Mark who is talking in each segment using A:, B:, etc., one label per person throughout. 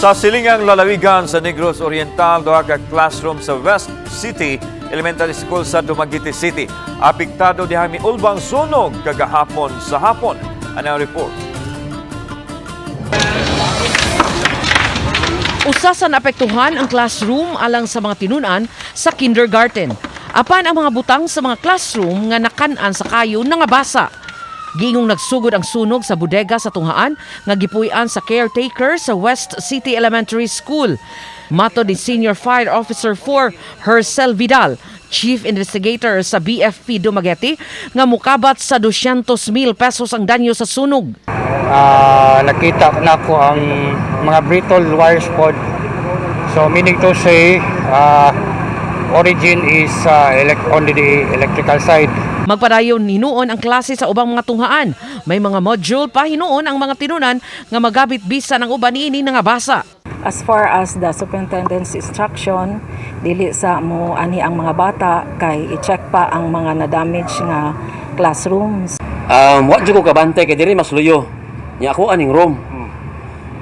A: Sa silingang lalawigan sa Negros Oriental, duha ka classroom sa West City Elementary School sa Dumaguete City. Apektado diha miulbang sunog kagahapon sa hapon. Ano ang report?
B: Usa sa naapektuhan ang classroom alang sa mga tinunan sa kindergarten. Apan ang mga butang sa mga classroom nga nakan-an sa kayo nangabasa. Giingong nagsugod ang sunog sa bodega sa tunghaan nga gipuy-an sa caretaker sa West City Elementary School. Matod ni Senior Fire Officer 4 Hercel Vidal, Chief Investigator sa BFP Dumaguete, nga mukabat sa 200,000 pesos ang danyo sa sunog.
C: Nakita na ko ang mga brittle wires pod. So meaning to say, origin is only the electrical side.
B: Magpadayon hinuon ang klase sa ubang mga tunghaan. May mga module pa hinuon ang mga tinunan nga magabit bisan ang uban niini nangabasa.
D: As far as the superintendent's instruction, dili sa mo ani ang mga bata kay i-check pa ang mga na-damage nga classrooms.
E: Wa jud ko kabantay kay diri mas luyo. Nya ako aning room.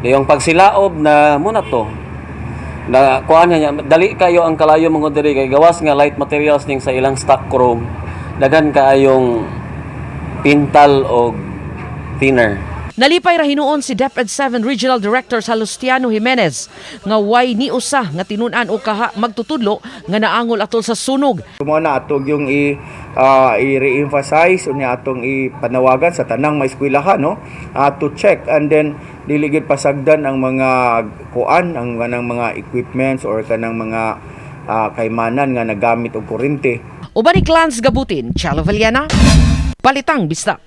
E: Dayong pagsilaob na muna to. Na kuan niya dali kayo ang kalayo mga diri kay gawas nga light materials ning sa ilang stock room. Daghan kaayong pintal og thinner.
B: Nalipay ra hinuon si DepEd 7 Regional Director Salustiano Jimenez nga way ni usa nga tinun-an o kaha magtutudlo nga naangol atol sa sunog.
F: Mao na atong yung i-re-emphasize unya atong ipanawagan sa tanang mga eskwelahan, no, to check and then dili gyud pasagdan ang mga kuan, ang kanang mga equipments or kanang mga kaymanan nga nagamit og kuryente.
B: Uban ni Clans Gabutin, Chalo Villena, Balitang Bisdak.